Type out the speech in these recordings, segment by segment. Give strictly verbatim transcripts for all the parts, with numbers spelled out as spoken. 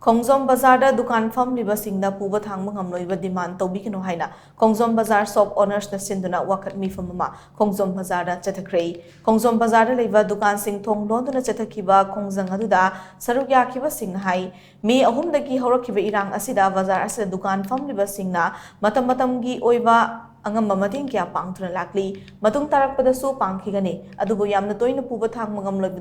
ꯈꯣꯡꯖꯣꯝ ꯕꯖꯥꯔꯗ ꯗꯨꯀꯥꯟ ꯐꯝꯂꯤꯕꯁꯤꯡꯅ ꯄꯨꯕ ꯊꯥꯡꯕ ꯉꯝꯂꯣꯏꯕ ꯗꯤꯃꯥꯟ ꯇꯧꯕꯤꯒꯅꯨ ꯍꯥꯏꯅ ꯈꯣꯡꯖꯣꯝ ꯕꯖꯥꯔ ꯁꯣꯞ ꯑꯣꯅꯔꯁꯅ ꯁꯤꯟꯗꯨꯅ ꯋꯥꯀꯠ ꯃꯤꯐꯝ ꯑꯃ ꯈꯣꯡꯖꯣꯝ ꯕꯖꯥꯔꯗ ꯆꯠꯊꯈ꯭ꯔꯦ꯫ ꯈꯣꯡꯖꯣꯝ ꯕꯖꯥꯔꯗ ꯂꯩꯕ ꯗꯨꯀꯥꯟꯁꯤꯡ ꯊꯣꯡ ꯂꯣꯟꯗꯨꯅ ꯆꯠꯊꯈꯤꯕ ꯈꯣꯡꯖꯪ ꯑꯗꯨꯗ ꯁꯔꯨꯛ ꯌꯥꯈꯤꯕꯁꯤꯡꯅ ꯍꯥꯏ, ꯃꯦ ꯑꯍꯨꯝꯗꯒꯤ ꯍꯧꯔꯛꯈꯤꯕ ꯏꯔꯥꯡ ꯑꯁꯤꯗ ꯕꯖꯥꯔ ꯑꯁꯤꯗ ꯗꯨꯀꯥꯟ ꯐꯝꯂꯤꯕꯁꯤꯡꯅ ꯃꯇꯝ ꯃꯇꯝꯒꯤ ꯑꯣꯏꯕ ꯑꯉꯝꯕ ꯃꯇꯦꯡ ꯀꯌꯥ ꯄꯥꯡꯗꯨꯅ ꯂꯥꯛꯂꯤ꯫ ꯃꯇꯨꯡ ꯇꯥꯔꯛꯄꯗꯁꯨ ꯄꯥꯡꯈꯤꯒꯅꯤ꯫ ꯑꯗꯨꯕꯨ ꯌꯥꯝꯅ ꯇꯣꯏꯅ ꯄꯨꯕ ꯊꯥꯡꯕ ꯉꯝꯂꯣꯏꯕ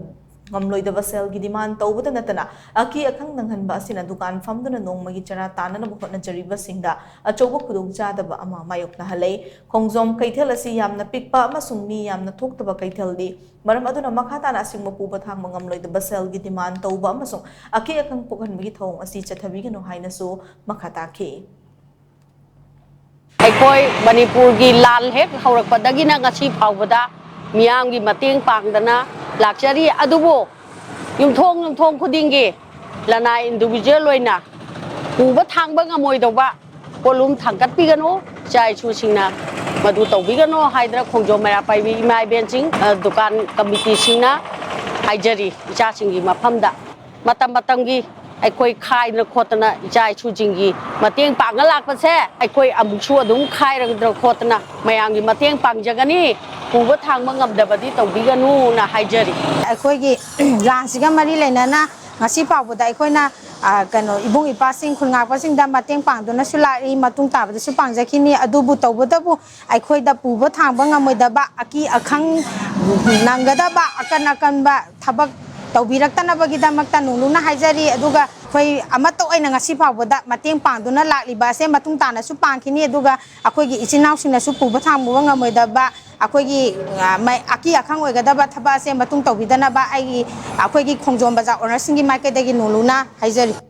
ꯉꯝꯂꯣꯏꯗꯕ ꯁꯦꯜꯒꯤ ꯗꯤꯃꯥꯟ ꯇꯧꯕꯗ ꯅꯠꯇꯅ ꯑꯀꯤ ꯑꯈꯪ ꯅꯪꯍꯟꯕ ꯑꯁꯤꯅ ꯗꯨꯀꯥꯟ ꯐꯝꯗꯨꯅ ꯅꯣꯡꯃꯒꯤ ꯆꯔꯥ ꯇꯥꯟꯅꯅꯕ ꯍꯣꯠꯅꯖꯔꯤꯕꯁꯤꯡꯗ ꯑꯆꯧꯕ ꯈꯨꯗꯣꯡꯆꯥꯗꯕ ꯑꯃ ꯃꯥꯌꯣꯛꯅꯍꯜꯂꯦ꯫ ꯈꯣꯡꯖꯣꯝ ꯀꯩꯊꯦꯜ ꯑꯁꯤ ꯌꯥꯝꯅ ꯄꯤꯛꯄ ꯑꯃꯁꯨꯡ ꯃꯤ ꯌꯥꯝꯅ ꯊꯣꯛꯇꯕ ꯀꯩꯊꯦꯜꯗꯤ ꯃꯔꯝ ꯑꯗꯨꯅ ꯃꯈꯥ ꯇꯥꯅ ꯑꯁꯤꯒꯨꯝꯕ ꯄꯨꯕ ꯊꯥꯡꯕ ꯉꯝꯂꯣꯏꯗꯕ ꯁꯦꯜꯒꯤ ꯗꯤꯃꯥꯟ ꯇꯧꯕ ꯑꯃꯁꯨꯡ ꯑꯀꯤ ꯑꯈꯪ ꯄꯣꯛꯍꯟꯕꯒꯤ ꯊꯧꯑꯣꯡ ꯑꯁꯤ ꯆꯠꯊꯕꯤꯒꯅꯨ ꯍꯥꯏꯅꯁꯨ ꯃꯈꯥ ꯇꯥꯈꯤ꯫ ꯑꯩꯈꯣꯏ ꯃꯅꯤꯄꯨꯔꯒꯤ ꯂꯥꯟ ꯍꯦꯛ ꯍꯧꯔꯛꯄꯗꯒꯤꯅ ꯉꯁꯤ ꯐꯥꯎꯕꯗ ꯃꯤꯌꯥꯝꯒꯤ ꯃꯇꯦꯡ ꯄꯥꯡꯗꯅ ꯂꯥꯛꯆꯔꯤ꯫ ꯑꯗꯨꯕꯨ ꯌꯨꯝꯊꯣꯡ ꯌꯨꯝꯊꯣꯡ ꯈꯨꯗꯤꯡꯒꯤ ꯂꯅꯥꯏ individual ꯑꯣꯏꯅ ꯄꯨꯕ ꯊꯥꯡꯕ ꯉꯝꯃꯣꯏꯗꯧꯕ ꯄꯣꯠꯂꯨꯝ ꯊꯥꯡꯒꯠꯄꯤꯒꯅꯨ, ꯏꯆꯥ ꯏꯁꯨꯁꯤꯡꯅ ꯃꯗꯨ ꯇꯧꯕꯤꯒꯅꯨ ꯍꯥꯏꯗꯅ ꯈꯣꯡꯖꯣꯝ ꯃꯩꯔꯥ ꯄꯥꯏꯕꯤ ꯏꯃꯥ ꯏꯕꯦꯟꯁꯤꯡ, ꯑ, ꯗꯨꯀꯥꯟ ꯀꯃꯤꯇꯤꯁꯤꯡꯅ ꯍꯥꯏꯖꯔꯤ, ꯏꯆꯥꯁꯤꯡꯒꯤ ꯃꯐꯝꯗ꯫ ꯃꯇꯝ ꯃꯇꯝꯒꯤ ꯑꯩꯈꯣꯏ ꯈꯥꯏꯗꯅ ꯈꯣꯠꯇꯅ ꯏꯆꯥ ꯏꯁꯨꯁꯤꯡꯒꯤ ꯃꯇꯦꯡ ꯄꯥꯡꯉ ꯂꯥꯛꯄꯁꯦ, ꯑꯩꯈꯣꯏ ꯑꯃꯨꯛꯁꯨ ꯑꯗꯨꯝ ꯈꯥꯏꯔꯗꯅ ꯈꯣꯠꯇꯅ ꯃꯌꯥꯝꯒꯤ ꯃꯇꯦꯡ ꯄꯥꯡꯖꯒꯅꯤ꯫ ꯄꯨꯕ ꯊꯥꯡꯕ ꯉꯝꯗꯕꯗꯤ ꯇꯧꯕꯤꯒꯅꯨꯅ ꯍꯥꯏꯖꯔꯤ꯫ ꯑꯩꯈꯣꯏꯒꯤ ꯂꯥꯟꯁꯤꯒ ꯃꯔꯤ ꯂꯩꯅꯅ ꯉꯁꯤ ꯐꯥꯎꯕꯗ ꯑꯩꯈꯣꯏꯅ, ꯑ, ꯀꯩꯅꯣ, ꯏꯕꯨꯡ ꯏꯄꯥꯁꯤꯡ, ꯈꯨꯟꯉꯥꯛꯄꯁꯤꯡꯗ ꯃꯇꯦꯡ ꯄꯥꯡꯗꯨꯅꯁꯨ ꯂꯥꯛꯏ, ꯃꯇꯨꯡ ꯇꯥꯕꯗꯁꯨ ꯄꯥꯡꯖꯈꯤꯅꯤ꯫ ꯑꯗꯨꯕꯨ ꯇꯧꯕꯇꯕꯨ ꯑꯩꯈꯣꯏꯗ ꯄꯨꯕ ꯊꯥꯡꯕ ꯉꯝꯃꯣꯏꯗꯕ, ꯑꯀꯤ ꯑꯈꯪ ꯅꯪꯒꯗꯕ, ꯑꯀꯟ ꯑꯀꯟꯕ ꯊꯕꯛ ꯇꯧꯕꯤꯔꯛꯇꯅꯕꯒꯤꯗꯃꯛꯇ ꯅꯨꯡꯂꯨꯅ ꯍꯥꯏꯖꯔꯤ꯫ ꯑꯗꯨꯒ ꯑꯩꯈꯣꯏ ꯑꯃꯠꯇ ꯑꯣꯏꯅ ꯉꯁꯤ ꯐꯥꯎꯕꯗ ꯃꯇꯦꯡ ꯄꯥꯡꯗꯨꯅ ꯂꯥꯛꯂꯤꯕ ꯑꯁꯦ ꯃꯇꯨꯡ ꯇꯥꯅꯁꯨ ꯄꯥꯡꯈꯤꯅꯤ꯫ ꯑꯗꯨꯒ ꯑꯩꯈꯣꯏꯒꯤ ꯏꯆꯤꯟ ꯏꯅꯥꯎꯁꯤꯡꯅꯁꯨ ꯄꯨꯕ ꯊꯥꯡꯕ ꯉꯝꯃꯣꯏꯗꯕ, ꯑꯩꯈꯣꯏꯒꯤ, ꯑ, ꯃꯩ-, ꯑꯀꯤ ꯑꯈꯪ ꯑꯣꯏꯒꯗꯕ ꯊꯕꯛ ꯑꯁꯦ ꯃꯇꯨꯡ ꯇꯧꯕꯤꯗꯅꯕ ꯑꯩꯒꯤ, ꯑꯩꯈꯣꯏꯒꯤ ꯈꯣꯡꯖꯣꯝ ꯕꯖꯥꯔ ownerꯁꯤꯡꯒꯤ ꯃꯥꯏꯀꯩꯗꯒꯤ ꯅꯨꯡꯂꯨꯅ ꯍꯥꯏꯖꯔꯤ꯫